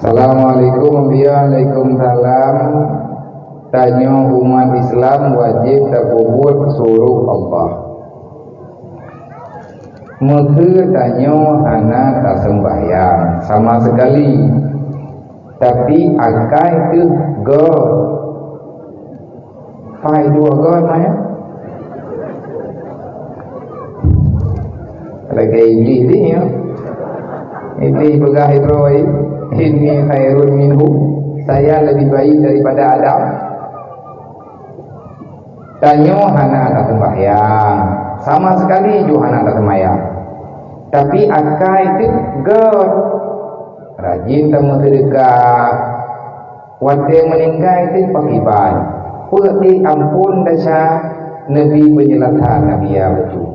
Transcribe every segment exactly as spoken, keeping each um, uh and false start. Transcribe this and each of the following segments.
Assalamualaikum. Waalaikumsalam. Tanyoe umat Islam wajéb tapeubuet suroh Allah. Meusé tanyoe hana taseumbahyang sama sekali, tapi akai teuh göt. Pai dua göt maya. Lagèe Iblih ni, ya. Iblih peugah droe, "Inni khairun minhu." Saya lebih baik daripada Adam. Tanyoe hana taseumbahyang, sama sekali ju hana taseumbahyang. Tapi akai teuh göt, rajin tameuseudeukah, watèe meuninggai teuh pakriban, peuék ampôn desya, neubi peunyeulasan Nabi ya beutôi.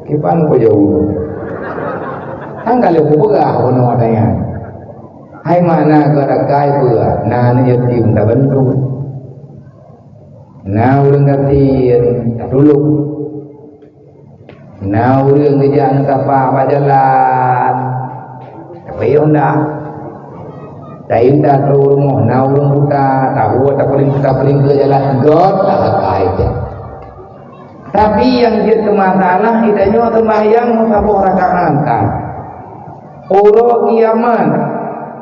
Kiban peujeuet. Kan ka lheueh kupeugah bunoe watèe nyan. Hai makna keu akai peue? Na aneuk yatim tabantu. Na ureueng gasien tatulông. Na ureueng geujak ngon tapak bak jalan. Tapi honda. Taintat u rumoh, na ureueng buta, tabuet tapeuling-, tapeuling keu jalan, göt lah akai teuh. Tapi nyang jeuet keu masalah, geutanyoe seumbahyang meusaboh rakaat ka. Uroe kiamat,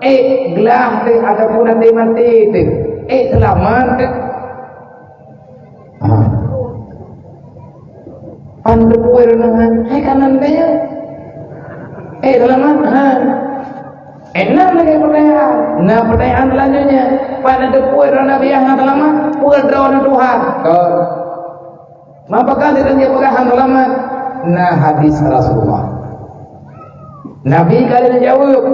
ék glah teuh ataupun até maté teuh, ék seulamat teuh. Ha. Pan teupeue droeneuh han? Hai kanan deh. Ék seulamat han? Ék na lagèe peutanyaan. Na peutanyaan selanjutnya. Pan teupeue droeneuh biasa han seulamat? Peue droeneuh Tuhan? Kon. Maka sidang dia peugah han seulamat, na hadis Rasulullah. Nabi ka lheueh jaweueb,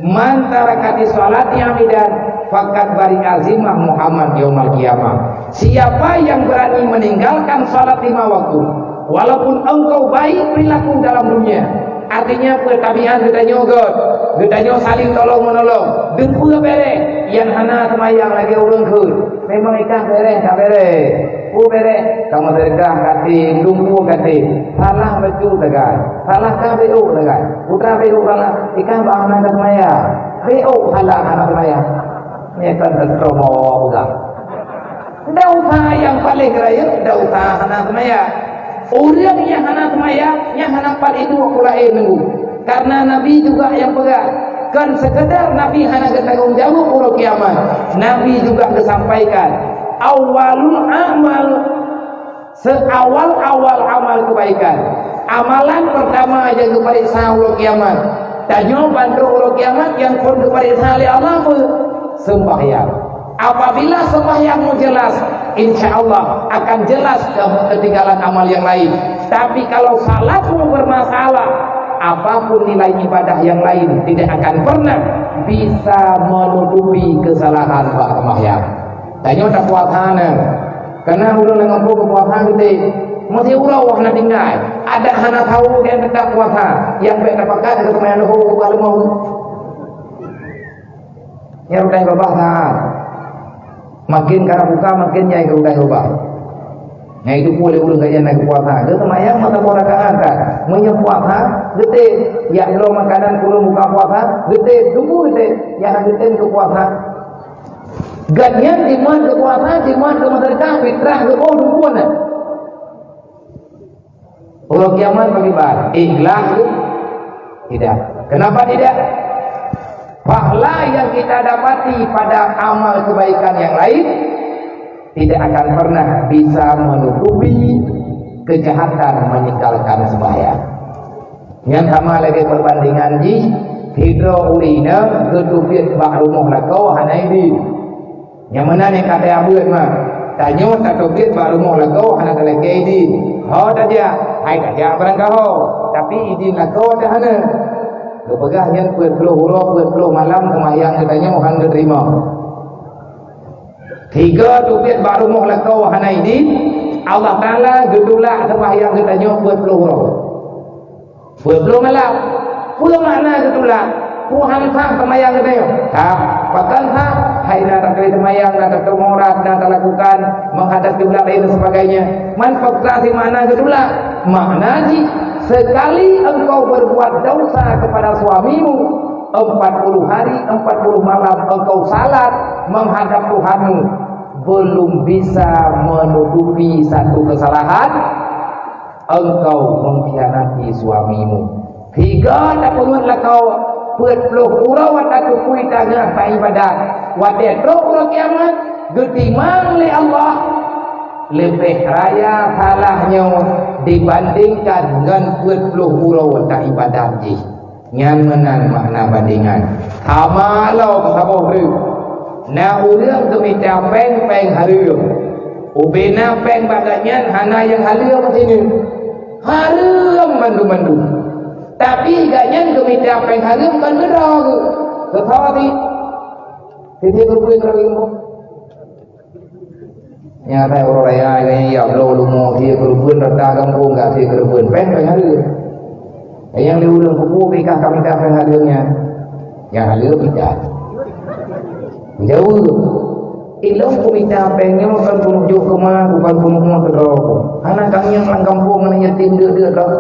"Man tarakati sholati amidan faqad bari'a zimmah Muhammad yaumal qiyamah." Siapa yang berani meninggalkan salat lima waktu, walaupun engkau baik perilaku dalam dunia, artinya peue, tabiat geutanyoe göt, geutanyoe saling tolong menolong, deuh peue bèrèh, nyang hana seumayang lagèe ureueng kheun. Memang ikan bèrèh, ka bèrèh. Peue bèrèh? Ka meuseudeukah ka tem, lumpur ka tem. Salah bacut sagai. Salah ka beuôk sagai. Putra beuôk salah. Ikan bah hana seumayang. Beuôk salah hana seumayang. Nyan kan teutromo peugah. Desya nyang paléng rayeuk, desya hana seumayang. Ureueng nyang hana seumayang, nyan hana pat iduek ureueng laén nunggu. Karena Nabi juga nyang peugah, kon sekedar Nabi hana geutanggong jaweueb uroe kiamat, Nabi juga geusampaikan, awalul amal, seawal-awal amal kebaikan, amalan pertama nyang geupareksa uroe kiamat. Tanyoe bandum uroe kiamat nyang phon geupareksa lé Allah peue? Seumbahyang. Apabila seumbahyang mu jelas, insya Allah akan jelas ke-, ketinggalan amal yang lain. Tapi kalau salatmu bermasalah, apapun nilai ibadah yang lain tidak akan pernah bisa menutupi kesalahan bak seumbahyang. Tanyoe tapuasa na. Kana ureueng lam gampông puasa geutem. Meusti uroe hana tinggai. Adak hana tao dia tetap puasa. Nyang bèk tapakat keu seumbahyang leuhô bak leumo. Nyan rudai babah that. Makin ka na buka, makin nyai keu rudai babah. Nyai teupeue lé ureueng ka nyan na keu puasa. Geuseumbahyang masa boh rakaat that. Meunyoe puasa, geutem. Yak bloe makanan keu ureueng buka puasa, geutem. Tunggu geutem. Yak na geutem keu puasa. Gobnyan jimat keu puasa, jimat keu meuseudeukah, fitrah geuboh, tunggu na. Uroe kiamat bagaimana? Ikhlas tu? Tidak. Kenapa tidak? Pahala yang kita dapati pada amal kebaikan yang lain tidak akan pernah bisa menutupi kejahatan meninggalkan sembahyang. Nyang sama lagèe perbandingan jih, sidroe ureueng inong geuteubiet bak rumoh lakoe hana idin. Nyang meunan nyang ka teuabeuet mah. Tanyoe tateubiet bak rumoh lakoe hana talakèe idin. Ho tajak, hai tajak barangkaho. Tapi idin lakoe teuh hana. Geupeugah nyan peuet ploh uroe, peuet ploh malam seumayang geutanyoe han geuteurimong. Sigoe teubiet bak rumoh lakoe hana idin, Allah Taala geutulak seumayang geutanyoe peuet ploh uroe. Peuet ploh malam. Peue makna geutulak? Peue han sah seumayang geutanyoe? Sah. Pakon sah? Hai na taturi seumayang, na taturi aurat, na talakukan menghadap kiblat dan sebagainya. Man pakon sih makna geutulak? Makna jih Sekali engkau berbuat dosa kepada suamimu, empat puluh hari, empat puluh malam engkau salat menghadap Tuhanmu, belum bisa menutupi satu kesalahan, engkau mengkhianati suamimu. Tiga tapeungeut lakoe, peuet ploh uroe watée teupui tanyoe taibadat. Watée trok uroe kiamat, geutimang lé Allah, leubeh raya salah nyoe dibandingkan ngon peuet ploh uroe taibadat jih. Nyan meunan makna bandingan. Sama lom saboh treuk. Na ureuëng geumita péng, péng hareuem. Ubena péng bak gobnyan hana nyang hareuem sineuk. Hareuem mandum-mandum. Tapi gobnyan geumita péng hareuem kon keudroe geuh. Keu soe cit? Keu sie keureubeuen droe ilmu. Nyang asai uroe raya nyan ya bloe leumo sie keureubeuen rata gampông gak sie keureubeuen péng péng hareuem. Nyang lé ureuëng kubu pih ka mita péng hareuem nyan. Nyang hareuem mita. Jaweueb. Ilong kumita péng nyoe kon keuneuk jok keuma, bukan keuneuk keudroe. Hana kangieng lam gampông ngon yatim deuk-deuk droe.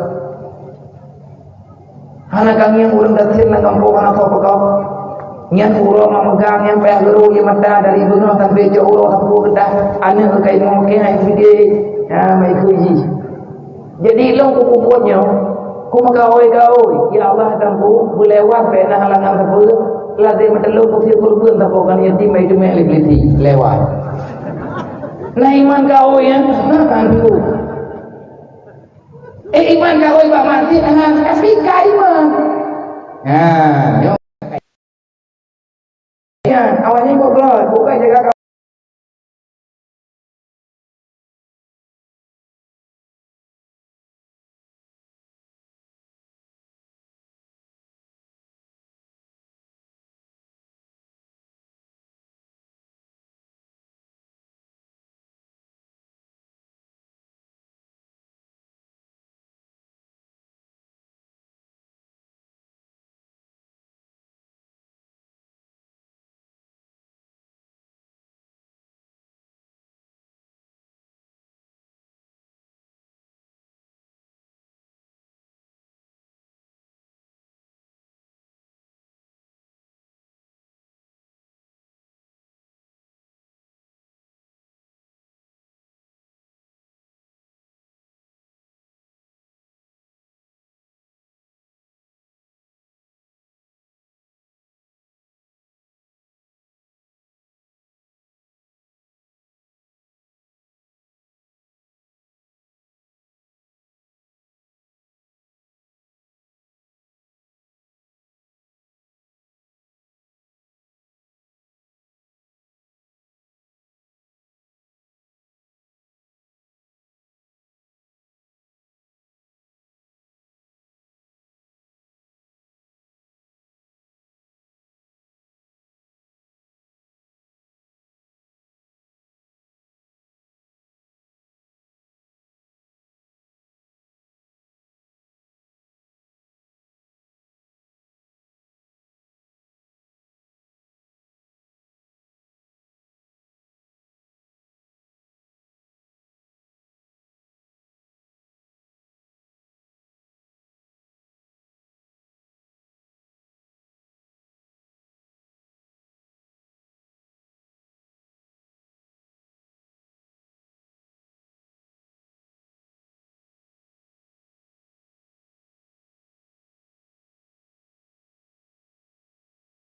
Hana kangieng ureuëng gasien lam gampông hana soe peugah. Nyan uroe mak meugang nyang payah geuro ie mata dari beungoh sampai cok uroe sapeue geudah aneuk keu kaimoe keu hai sideh. Ha, mai keu jih. Jadi lôn kupeugah nyoe, kumeugaôi-gaôi, ya Allah Tuhanku, beulewat bèk na halangan sapeue, ladé meuteulôn kusiek keureubeuen saboh kan yatim mai teumèe lé Iblisi, lewat. Na iman gaôi nyan, na kan tu. Eh, iman gaôi bak maksiat, ha, tapi ka iman. Ha, nyoe. Ya, awaknyan